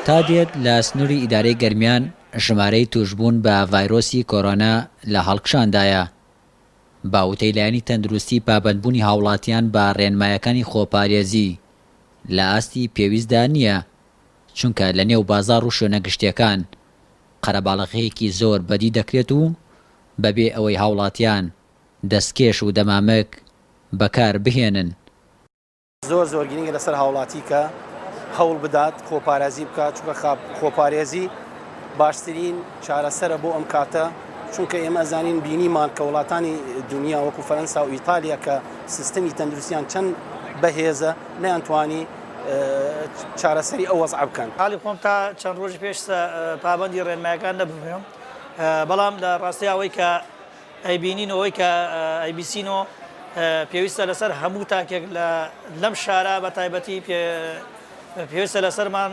تا دێت لە سنووری ئیدارەی گەرمیان ژمارەی تووشبوون بە ڤایرۆسی کۆرۆنا لە هەڵکشاندایە. بە وتەی لایەنی تەندروستی پابەندبوونی هاوڵاتیان بە رێنمایەکانی خۆپارێزی لە ئاستی پێویستدا نییە، چونکە لە نێو بازاڕ و شوێنە گشتییەکان قەرەباڵغییەکی زۆر بەدی دەکرێت و بەبێ ئەوەی هاوڵاتیان دەستکێش و دەمامک بەکار بهێنن. زۆر زۆر گرینگە لەسەر هاوڵاتی کە هەوڵ بدات خۆپارێزی بکات چونکە خۆپارێزی باشترین چارەسەرە بۆ ئەم کاتە چونکە ئێمە ئەزانین بینیمان کە وڵاتانی دنیا وەکو فەرەنسا و ئیتالیا کە سیستمی تەندروستیان چەند بەهێزە نەیانتوانی چارەسەری ئەو وەزعە بکەن. حاڵی خۆم تا چەند ڕۆژی پێش پابەندی ڕێنمایەکان نەبووم بەڵام لە ڕاستی ئەوەی کە ئەیبینین و ئەوەی کە ئەیبیسین و پێویستە لەسەر هەموو تاکێک لە لەم شارە بە تایبەتی پێویستە لەسەرمان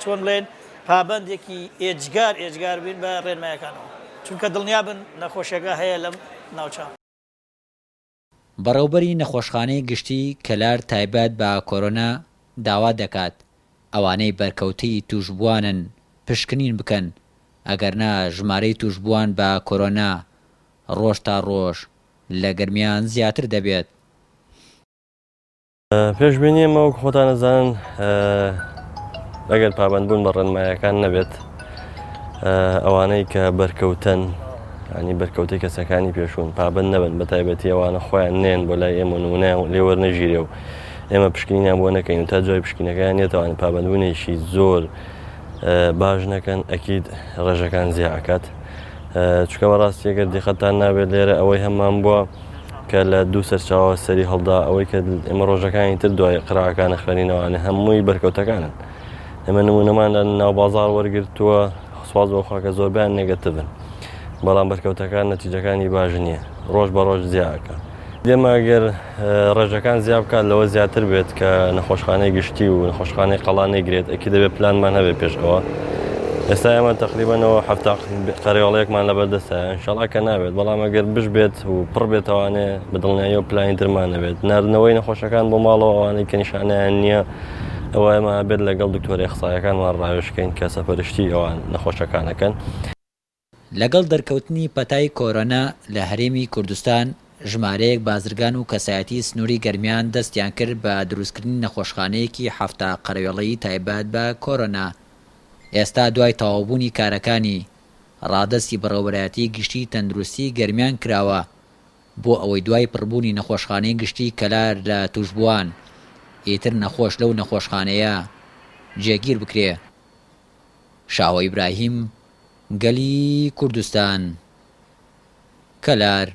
چۆن بڵێن پابەندێکی ئێجگار ئێجگار بین بە ڕێنمایەکانەوە چونکە دڵنیابن نەخۆشیەکە هەیە لەم ناوچە. بەڕێوبەری نەخۆشخانەی گشتی کەلار تایبەت بە کۆرۆنا داوا دەکات ئەوانەی بەرکەوتەی توشبووانن پشکنین بکەن ئەگەرنا ژمارەی توشبووان بە کۆرۆنا ڕۆژ تا ڕۆژ لە گەرمیان زیاتر دەبێت. پێشبینی ئێمە وەک خۆتان ئەزانن ئەگەر پابەندبوون بە ڕێنمایەکان نەبێت ئەوانەی کە بەرکەوتن ینی بەرکەوتەی کەسەکانی پێشوون پابند نەبن بە تایبەتی ئەوانە خۆیان نێن بۆ لای ئێمە نمونەیان لێوەرنەگیرێ و ئێمە پشکنینیان بۆ نەکەین و تا جای پشکینەکەیان نێتوانن پابندبوونێکی زۆر باش نەکەن ئەکید ڕێژەکان زیا ئەکات چونکە بەڕاستی ئەگەر دیقەتتان نابێت لێرە ئەوەی هەمان بووە کە لە دوو سەرچاوە سەری هەڵدا ئەوەی کە ئێمە ڕۆژەکانی تر دوای قراکانە خوێنینەوانە هەمووی بەرکەوتەکانن ئێمە نمونەمان لە ناو بازار وەرگرتووە سواز بۆ خوا کە زۆربیان نێگەتیڤن بەڵام بەرکەوتەکان نەتیجەکانی باش نییە ڕۆژ بە ڕۆژ زیاکە دێمە ئەگەر ڕێژەکان زیا بکات لەوە زیاتر بێت کە نەخۆشخانەی گشتی و نەخۆشخانەی قەڵا نەیگرێت ئەکی دەبێت پلانمان هەبێت پێش ئەوە ئێستا ئێمە تقریبانەوە هەفتا قەرێڵەیەکمان لەبەردەستە ئینشاڵا کە نابێت بەڵام ئەگەر بش بێت و پڕ بێتەوانێ بە دڵنیاییەوە پلانی ترمان نەبێت ناردنەوەی نەخۆشەکان بۆ ماڵەوە ئەوانەی کە نیشانەیان نییە ئەوە ئێمە بێت لەگەڵ دکتۆرە ئیخسایەکانمان ڕاوێژکەین کە سەپەرشتی ئەوان نەخۆشەکانەکەن. لەگەڵ دەرکەوتنی پەتای کۆرۆنا لە هەرێمی کوردستان، ژمارەیەک بازرگان و کەسایەتی سنووری گەرمیان دەستیان کرد بە دروستکردنی نەخۆشخانەیەکی 70 قەرەوێڵەیی تایبەت بە کۆرۆنا، ئێستا دوای تەواوبوونی کارەکانی، ڕادەستی بەڕێوەبەرایەتی گشتیی تەندروستیی گەرمیان کراوە بۆ ئەوەی دوای پڕبوونی نەخۆشخانەی گشتیی کەلار لە تووشبووان، ئیتر نەخۆش لەو نەخۆشخانەیە جێگیر بکرێ. شاهۆ ئیبراهیم، گەلی کوردستان، کەلار.